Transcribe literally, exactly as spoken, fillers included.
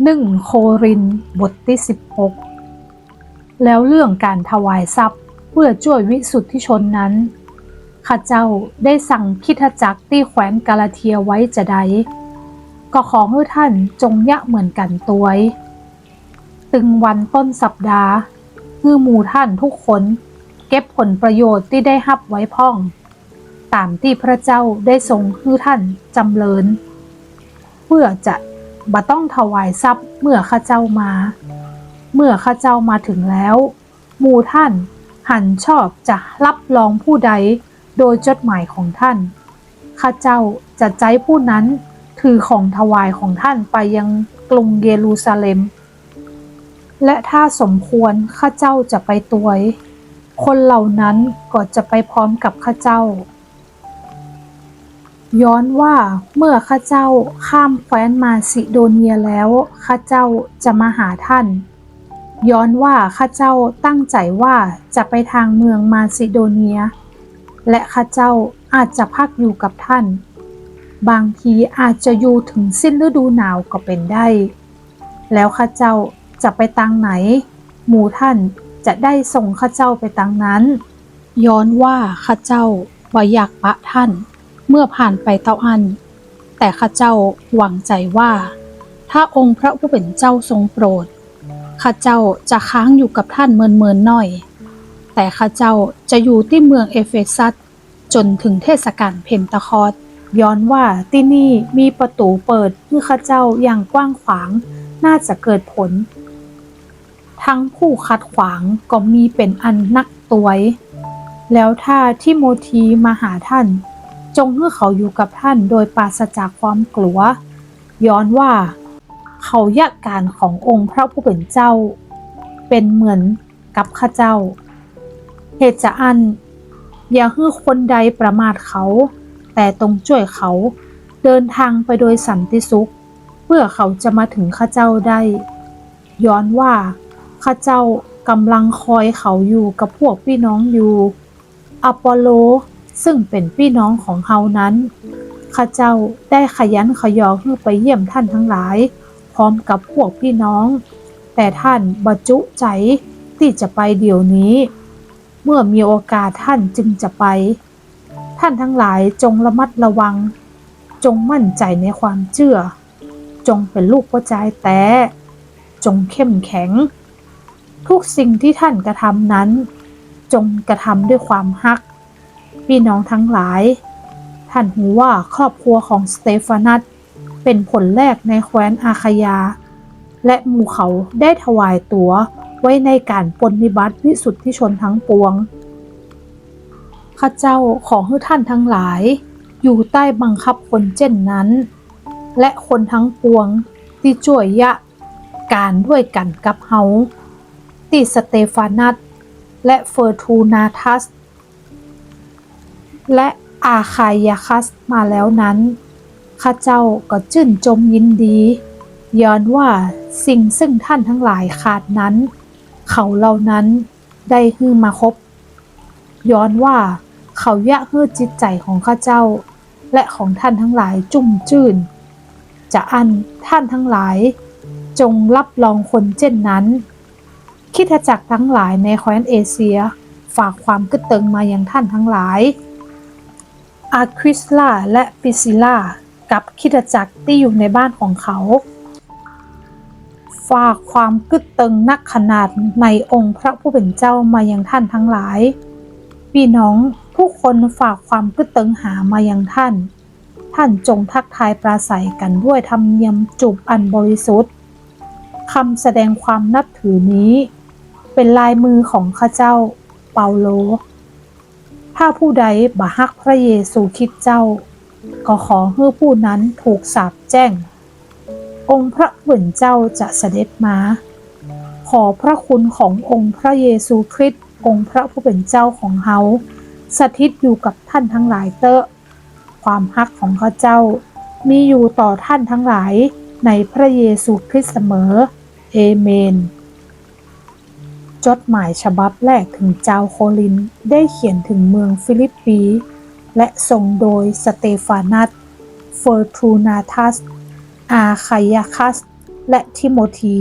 หนึ่งโครินธ์บทตี้สิบหก แล้วเรื่องก๋านถวายทรัพย์เปื้อจ้วยวิสุทธิชนนั้น ข้าเจ้าได้สั่งคริสตจักรตี้แคว้นกาลาเทียไว้จาใด ก็ขอหื้อต้านจงเยียะเหมือนกั๋นตวย ตึงวันต้นสัปดาห์ หื้อหมู่ต้านทุกคนเก็บผลประโยชน์ตี้ได้ฮับไว้พ่อง ต๋ามตี้พระเจ้าได้ทรงหื้อต้านจ๋ำเริญ เปื้อจะบ่ต้องถวายทรัพย์เมื่อข้าเจ้ามา เมื่อข้าเจ้ามาเถิงแล้ว หมู่ต้านหันชอบจะฮับรองผู้ใดโดยจดหมายของต้าน ข้าเจ้าจะใจ๊ผู้นั้นถือของถวายของต้านไปยังกรุงเยรูซาเล็ม และถ้าสมควรข้าเจ้าจะไปตวย คนเหล่านั้นก็จะไปพร้อมกับข้าเจ้า ย้อนว่าเมื่อข้าเจ้าข้ามแคว้นมาซิโดเนียแล้ว ข้าเจ้าจะมาหาต้าน ย้อนว่าข้าเจ้าตั้งใจ๋ว่าจะไปตางเมืองมาซิโดเนีย และข้าเจ้าอาจจะพักอยู่กับต้าน บางทีอาจจะอยู่เถิงสิ้นฤดูหนาวก็เป๋นได้ แล้วข้าเจ้าจะไปตางไหน หมู่ต้านจะได้ส่งข้าเจ้าไปตางนั้น ย้อนว่าข้าเจ้าบ่อยากปะต้านเมื่อผ่านไปเต้าอั้น แต่ข้าเจ้าหวังใจ๋ว่า ถ้าองค์พระผู้เป๋นเจ้าทรงโปรด ข้าเจ้าจะค้างอยู่กับต้านเมินๆ หน้อย แต่ข้าเจ้าจะอยู่ตี้เมืองเอเฟซัส จ๋นเถิงเทศกาลเพนทะคอสต์ ย้อนว่าตี้นี่มีประตู๋เปิดหื้อข้าเจ้าอย่างกว้างขวาง น่าจะเกิดผล ตึงผู้ขัดขวางก็มีเป๋นอันนักตวย แล้วถ้าทิโมธีมาหาต้าน จงหื้อเขาอยู่กับต้านโดยปราศจากความกลัว ย้อนว่าเขาเยียะก๋านขององค์พระผู้เป๋นเจ้าเป๋นเหมือน กับข้าเจ้า เหตุจาอั้น อย่าหื้อคนใดประมาทเขา แต่ตรงจ้วยเขาเดินตางไปโดยสันติสุข เปื้อเขาจะมาเถิงข้าเจ้าได้ ย้อนว่าข้าเจ้ากำลังคอยเขาอยู่กับพวกปี้น้องอยู่ อปอลโล ซึ่งเป๋นปี้น้องของเฮานั้น ข้าเจ้าได้ขยันขยอหื้อไปเยี่ยมต้านตังหลาย พร้อมกับพวกปี้น้อง แต่ต้านบ่จุใจ๋ตี้จะไปเดี๋ยวนี้ เมื่อมีโอกาสต้านจึงจะไป ต้านตังหลายจงระมัดระวัง จงมั่นใจ๋ในความเจื้อ จงเป๋นลูกป้อจายแต๊ จงเข้มแข็ง ทุกสิ่งตี้ต้านกระทำนั้น จงกระทำด้วยความฮัก ปี้น้องตังหลาย ต้านฮู้ว่าครอบครัวของสเตฟานัสเป๋นผลแรกในแคว้นอาคายา และหมู่เขาได้ถวายตั๋วไว้ในก๋านปรนนิบัติวิสุทธิชนตังปวง ข้าเจ้าขอหื้อต้านตังหลายอยู่ใต้บังคับคนเจ้นนั้น และคนตังปวงตี้จ้วยเยียะก๋านด้วยกั๋นกับเฮา ตี้สเตฟานัส และเฟอร์ทูนาทัส และอาคายาคัสมาแล้วนั้น ข้าเจ้าก็จื้นจมยินดี ย้อนว่าสิ่งซึ่งต้านตังหลายขาดนั้น เขาเหล่านั้นได้หื้อมาครบ ย้อนว่าเขาเยียะหื้อจิตใจ๋ของข้าเจ้า และของต้านตังหลายจุ่มจื้น จาอั้นต้านตังหลายจงฮับรองคนเจ้นนั้น คริสตจักรตังหลายในแคว้นเอเชียฝากความกึ๊ดเติงมายังต้านตังหลาย อาควิสลาและปริสซิลลากับคริสตจักรตี้อยู่ในบ้านของเขา ฝากความกึ๊ดเติงนักขนาดในองค์พระผู้เป๋นเจ้ามายังต้านตังหลาย ปี้น้องทุกคนฝากความกึ๊ดเติงหามายังต้าน ต้านจงทักทายปราศรัยกั๋นด้วยธรรมเนียมจูบอันบริสุทธิ์ คำแสดงความนับถือนี้เป๋นลายมือของข้าเจ้า เปาโล ถ้าผู้ใดบ่ฮักพระเยซูคริสต์เจ้า ก็ขอหื้อผู้นั้นถูกสาปแจ้ง องค์พระผู้เป๋นเจ้าจะเสด็จมา ขอพระคุณขององค์พระเยซูคริสต์ องค์พระผู้เป๋นเจ้าของเฮา สถิตอยู่กับต้านตังหลายเต๊อะ ความฮักของข้าเจ้ามีอยู่ต่อต้านตังหลายในพระเยซูคริสต์เสมอ เอเมน จดหมายฉบับแรกเถิงจาวโครินธ์ได้เขียนเถิงเมืองฟิลิปปี และส่งโดยสเตฟานัส เฟอร์ทูนาทัส อาคายาคัส และทิโมธี